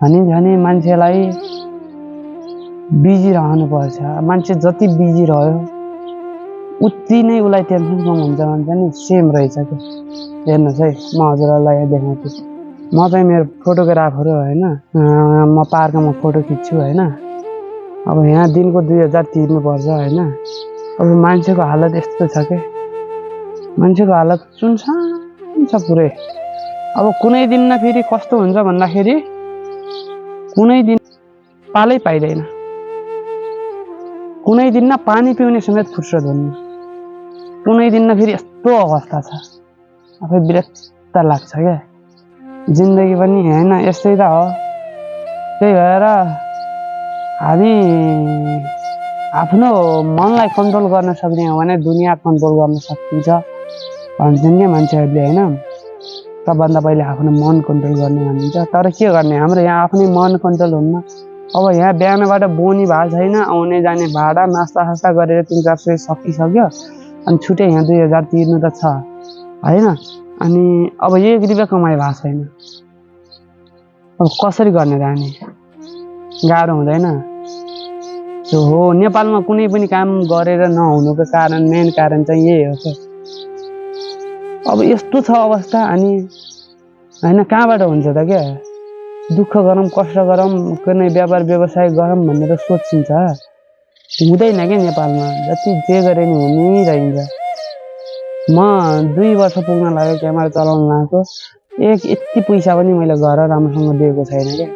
भने मान्छेलाई बिजी रहनुपर्छ। मान्छे जति बिजी रह्यो उति नै उसलाई टेन्सन कम हुन्छ भन्छ नि, सेम रहेछ क्या। हेर्नुहोस् है, म हजुरहरूलाई यहाँ देखाउँछु। म चाहिँ मेरो फोटोग्राफर हो होइन, म पार्कमा फोटो खिच्छु होइन। अब यहाँ दिनको 2000 तिर्नुपर्छ होइन। अब मान्छेको हालत यस्तो छ क्या, मान्छेको हालत सुनसान छ पुरै। अब कुनै दिन न फेरि कस्तो हुन्छ भन्दाखेरि कुनै दिन पालै पाइँदैन, कुनै दिन न पानी पिउने समेत फुर्सद हुन्न, कुनै दिन न फेरि यस्तो अवस्था छ। आफै विरक्त लाग्छ क्या जिन्दगी पनि होइन, यस्तै त हो। त्यही भएर हामी आफ्नो मनलाई कन्ट्रोल गर्न सक्ने हो भने दुनियाँ कन्ट्रोल गर्न सकिन्छ भन्छन् क्या मान्छेहरूले होइन। सबभन्दा पहिले आफ्नो मन कन्ट्रोल गर्ने भनिन्छ। तर के गर्ने, हाम्रो यहाँ आफ्नै मन कन्ट्रोल हुन्न। अब यहाँ बिहानबाट बोनी भएको छैन, आउने जाने भाडा नास्ता सास्ता गरेर 300-400 सकिसक्यो, अनि छुट्टै यहाँ 2000 तिर्नु त छ होइन। अनि अब 1 रुपियाँ कमाइ भएको छैन, अब कसरी गर्ने त हामी, गाह्रो हुँदैन। त्यो हो नेपालमा कुनै पनि काम गरेर नहुनुको कारण, मेन कारण चाहिँ यही हो क्या। अब यस्तो छ अवस्था। अनि होइन कहाँबाट हुन्छ त क्या, दुःख गरौँ कष्ट गरौँ कुनै व्यापार व्यवसाय गरौँ भनेर सोचिन्छ, हुँदैन क्या नेपालमा। जति जे गरे नि हुनिरहन्छ। म 2 वर्ष पुग्न लाग्यो क्यामेरा चलाउन लगाएको, यति पैसा पनि मैले घर राम्रोसँग दिएको छैन क्या,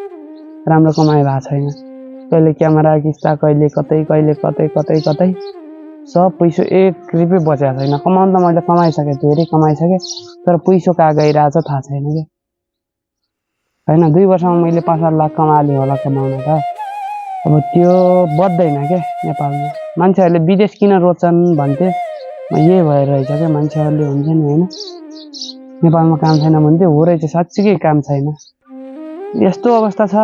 राम्रो कमाइ भएको छैन। कहिले क्यामेरा किस्ता, कहिले कतै, कहिले कतै कतै कतै, सब पैसा 1 रुपियाँ बचेको छैन। कमाउनु त मैले कमाइसकेँ, धेरै कमाइसकेँ, तर पैसा कहाँ गइरहेछ थाहा छैन क्या होइन। 2 वर्षमा मैले 5-7 लाख कमाएँ होला कमाउन त। अब त्यो बढ्दैन क्या नेपालमा। मान्छेहरूले विदेश किन रोज्छन् भन्थे, यही भएर रहेछ क्या। मान्छेहरूले हुन्छ नि होइन, नेपालमा काम छैन भन्थे, हो रहेछ, साँच्चीकै काम छैन। यस्तो अवस्था छ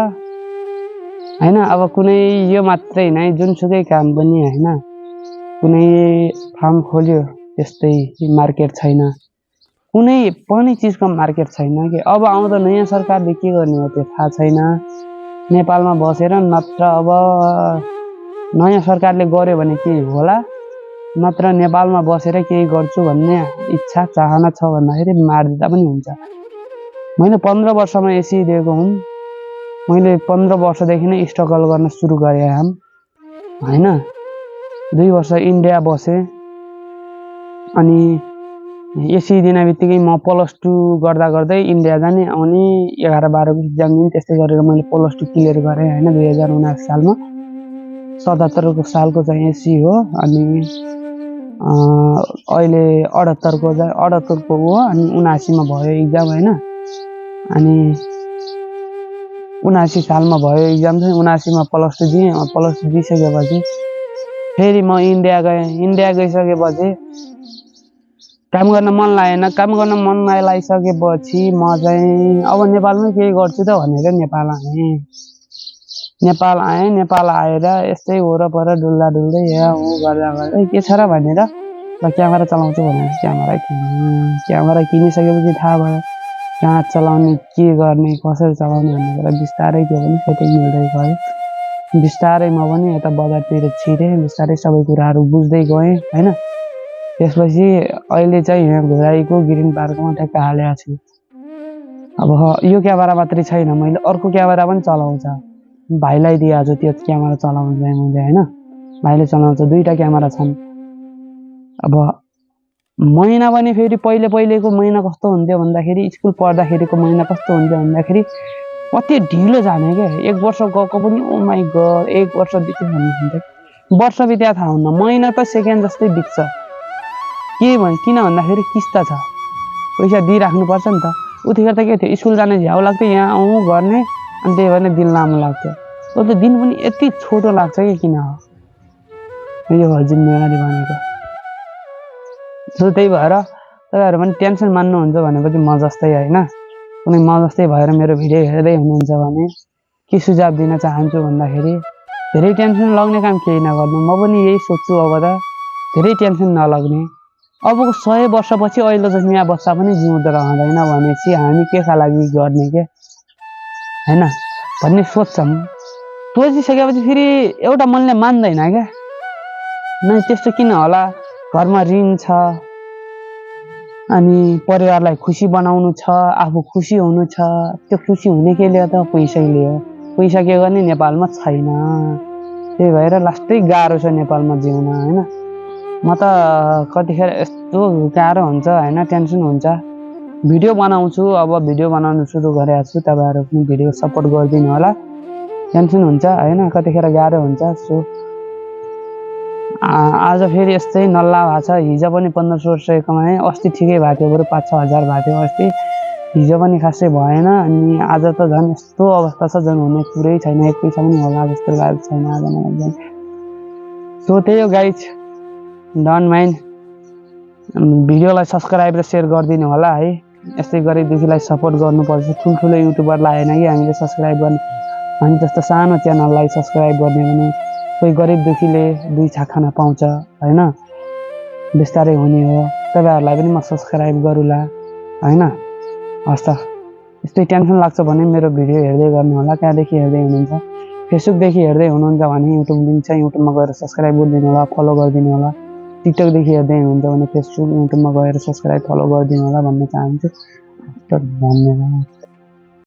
होइन। अब कुनै यो मात्रै नै, जुनसुकै काम पनि होइन, कुनै फार्म खोल्यो त्यस्तै मार्केट छैन, कुनै पनि चिजको मार्केट छैन कि। अब आउँदो नयाँ सरकारले के गर्ने हो त्यो थाहा छैन नेपालमा बसेर। नत्र अब नयाँ सरकारले गर्यो भने के होला, नत्र नेपालमा बसेर केही गर्छु भन्ने इच्छा चाहना छ भन्दाखेरि मार्दिँदा पनि हुन्छ। मैले 15 वर्षमा एसी दिएको हुँ। मैले 15 वर्षदेखि नै स्ट्रगल गर्न सुरु गरेँ होइन। 2 वर्ष इन्डिया बसेँ, अनि एसी दिन बित्तिकै म +2 गर्दा गर्दै इन्डिया जाने आउने, 11-12को इक्जाम दिने, त्यस्तै गरेर मैले +2 क्लियर गरेँ होइन 2079 सालमा। 77 सालको चाहिँ एसी हो। अनि अहिले 78को हो, अनि 79मा भयो इक्जाम होइन। अनि 79 सालमा भयो इक्जाम चाहिँ, 79मा +2 दिएँ। +2 दिइसकेपछि फेरि म इन्डिया गएँ। इन्डिया गइसकेपछि काम गर्न मन लागेन। काम गर्न मन नलागिसकेपछि म चाहिँ अब नेपालमै केही गर्छु त भनेर नेपाल आएँ। नेपाल आएर यस्तै वरपर डुल्दै यहाँ ऊ गर्दा गर्दै के छ र भनेर ल क्यामेरा चलाउँछु भनेर क्यामेरा किनिसकेपछि थाहा भयो कहाँ चलाउने, के गर्ने, कसरी चलाउने भन्ने कुरा बिस्तारै त्यो पनि सेटिङ मिल्दै गयो। बिस्तारै म पनि यता बजारतिर छिरेँ, बिस्तारै सबै कुराहरू बुझ्दै गएँ होइन। त्यसपछि अहिले चाहिँ यहाँ घुराइको ग्रिन पार्कमा ठ्याक्क हालेको छु। अब यो क्यामेरा मात्रै छैन, मैले अर्को क्यामेरा पनि चलाउँछ, भाइलाई दिएको छु त्यो क्यामेरा चलाउनु चाहिँ मैले होइन। भाइले चलाउँछ, 2टा क्यामेरा छन्। अब महिना पनि फेरि पहिलेको महिना कस्तो हुन्थ्यो भन्दाखेरि, स्कुल पढ्दाखेरिको महिना कस्तो हुन्थ्यो भन्दाखेरि कति ढिलो जाने क्या। 1 वर्ष गएको पनि ओ माई गड, 1 वर्ष बित्यो भन्नुहुन्थ्यो। वर्ष बित्या थाहा हुन्न, महिना त सेकेन्ड जस्तै बित्छ। किन भन्दाखेरि किस्ता छ, पैसा दिइराख्नुपर्छ नि त। उतिखेर त के थियो, स्कुल जाने झ्याउ लाग्थ्यो, यहाँ आउँ गर्ने, अनि त्यही भएर दिन लामो लाग्थ्यो। अब त दिन पनि यति छोटो लाग्छ कि किन हो, यो हो जिम्मेवारी भनेको। त्यही भएर तपाईँहरू पनि टेन्सन मान्नुहुन्छ भनेपछि म जस्तै होइन, कुनै म जस्तै भएर मेरो भिडियो हेर्दै हुनुहुन्छ भने के सुझाव दिन चाहन्छु भन्दाखेरि, धेरै टेन्सन लाग्ने काम केही नगर्नु। म पनि यही सोच्छु, अब त धेरै टेन्सन नलग्ने। अबको 100 वर्षपछि अहिले जस्तो यहाँ बस्दा पनि जिउँदो रहँदैन भनेपछि हामी केका लागि गर्ने के होइन। भन्ने सोच्छौँ। सोचिसकेपछि फेरि एउटा मनले मान्दैन क्या, नै त्यस्तो किन होला, घरमा ऋण छ, अनि परिवारलाई खुसी बनाउनु छ, आफू खुसी हुनु छ। त्यो खुसी हुने के लिए त पैसैले हो। पैसा के गर्ने नेपालमा छैन, त्यही भएर लास्टै गाह्रो छ नेपालमा जिउन होइन। म त कतिखेर यस्तो गाह्रो हुन्छ होइन, टेन्सन हुन्छ। भिडियो बनाउँछु, अब भिडियो बनाउनु सुरु गरेको छु, तपाईँहरू पनि भिडियो सपोर्ट गरिदिनु होला। टेन्सन हुन्छ होइन, कतिखेर गाह्रो हुन्छ। सो आज फेरि यस्तै नल्ला भएको छ। हिजो पनि 1500 रुपियाँ कमाएँ, अस्ति ठिकै भएको थियो, बरु 5-6 हजार भएको थियो अस्ति, हिजो पनि खासै भएन। अनि आज त झन् यस्तो अवस्था छ, झन् हुने कुरै छैन, एक पैसा पनि होला जस्तो लागेको छैन आज मलाई झन्। सो त्यही हो गाइज, डोन्ट माइन्ड, भिडियोलाई सब्सक्राइब र सेयर गरिदिनु होला है। यस्तै गरिबदुखीलाई सपोर्ट गर्नुपर्छ, ठुल्ठुलो युट्युबरलाई होइन कि हामीले सब्सक्राइब गर्ने, हामी जस्तो सानो च्यानललाई सब्सक्राइब गर्ने भने कोही गरिब दुखीले 2 छाक खान पाउँछ होइन, बिस्तारै हुने हो। तपाईँहरूलाई पनि म सब्सक्राइब गरौँला होइन। हस् त, यस्तै टेन्सन लाग्छ भने मेरो भिडियो हेर्दै गर्नु होला। त्यहाँदेखि हेर्दै हुनुहुन्छ, फेसबुकदेखि हेर्दै हुनुहुन्छ भने युट्युब लिङ्क छ, युट्युबमा गएर सब्सक्राइब गरिदिनु होला, फलो गरिदिनु होला। टिकटकदेखि हेर्दै हुनुहुन्छ भने फेसबुक, युट्युबमा गएर सब्सक्राइब फलो गरिदिनु होला भन्न चाहन्छु। धन्यवाद।